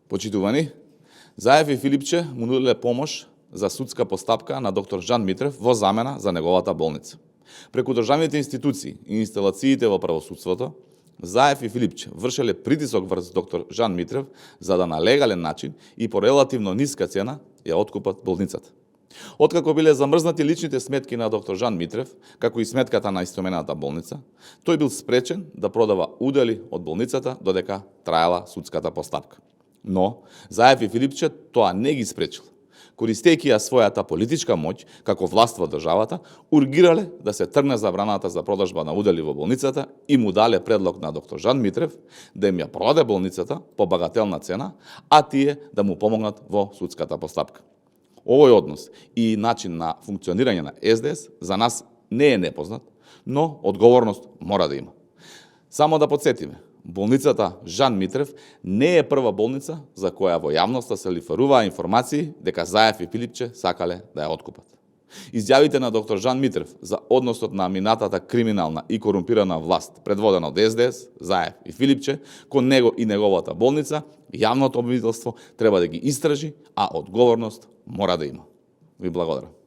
Почитувани, Заев и Филипче му нудиле помош за судска постапка на доктор Жан Митрев во замена за неговата болница. Преку државните институции и инсталациите во правосудството, Заев и Филипче вршеле притисок врз доктор Жан Митрев за да на легален начин и по релативно ниска цена ја откупат болницата. Откако биле замрзнати личните сметки на доктор Жан Митрев, како и сметката на истоимената болница, тој бил спречен да продава удели од болницата додека траела судската постапка. Но Заев и Филипче тоа не ги спречил. Користејќи ја својата политичка моќ како власт во државата, ургирале да се тргне забраната за продажба на удели во болницата и му дале предлог на доктор Жан Митрев да им ја продаде болницата по багателна цена, а тие да му помогнат во судската постапка. Овој однос и начин на функционирање на СДС за нас не е непознат, но одговорност мора да има. Само да подсетиме, болницата Жан Митрев не е прва болница за која во јавноста се лиферуваа информации дека Заев и Филипче сакале да ја откупат. Изјавите на доктор Жан Митрев за односот на минатата криминална и корумпирана власт, предводена од СДС, Заев и Филипче, кон него и неговата болница, јавното обвинителство треба да ги истражи, а одговорност мора да има. Ви благодарам.